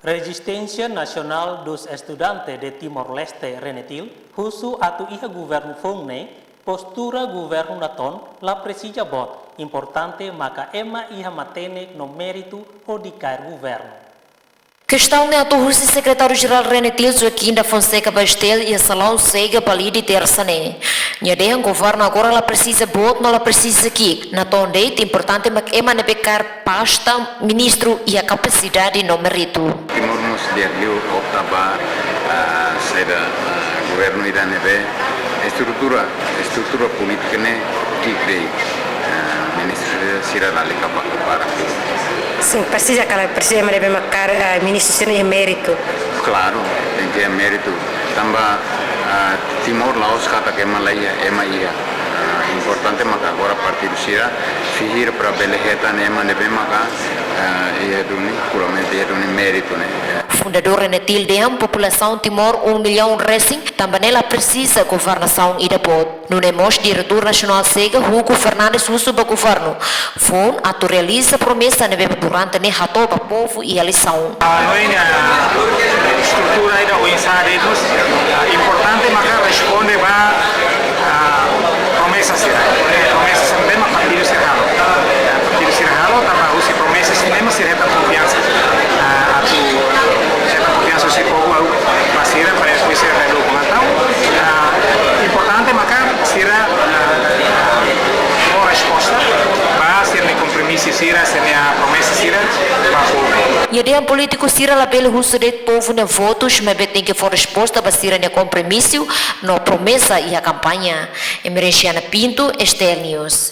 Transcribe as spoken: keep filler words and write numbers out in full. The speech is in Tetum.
Resistência Nacional dos Estudantes de Timor-Leste, RENETIL, husu atu iha governu foun ne'e, postura governu natoon la presiza boot, importante maka ema iha matenek no méritu hodi kaer governu. Kestaun ne'e hato'o husi Sekretáriu-Jerál RENETIL, Joaquim da Fonseca Bastel, iha salaun SEGA Balide, tersa ne'e. Nia dehan governu agora la presiza boot no la presiza ki'ik. Natoon de'it, importante mak ema ne'ebé kaer pasta ministru iha kapasidade no méritu. Timor mós di'ak liu opta ba, ah, saida, ah, governu ida ne'ebé estrutura, estrutura polítika ne'e di'ak de'it. Ah, ministru sira dale kapaktu para. Sin, presiza kala, presiza ema ne'ebé mak kaer, ah, ministru sira iha méritu. Klaru, tenke iha méritu. Tanba, ah, Timor la'ós katak ema la iha, ema iha. Ah, importante maka agora partidu sira fihir para bele hetan ema ne'ebé maka, ah, iha duni, puramente iha duni méritu ne'e. Fundadór RENETIL dehan populasaun Timor um milhão resin, tanba ne'e la presiza governasaun ida boot. Nune'e mós Diretór Nasionál SEGA, Hugo Fernandes, husu ba governu foun atu realiza promesa ne'ebé durante ne'e hato'o ba povu iha eleisaun. Ah, no ini, ah, estrutura ida oinsá de'it, ah, importante maka responde ba, ah, promesa sira. Promesa sira ne'ebé mak partidu sira halo. Partidu sira halo, tanba husi promesa sira ne'e mak sira hetan konfiansa. Ah, atu hetan konfiansa husi povu ba sira para depois sira realiza. Entaun, ah, importante maka sira, ah, fó resposta ba sira-nia kompromisu sira, sira-nia promesa sira ba povu. Nia dehan polítiku sira labele husu de'it povu nia votus, maibé tenke fó resposta ba sira-nia kompromisu no promesa iha kampaña. Emerenciana Pinto, STL News.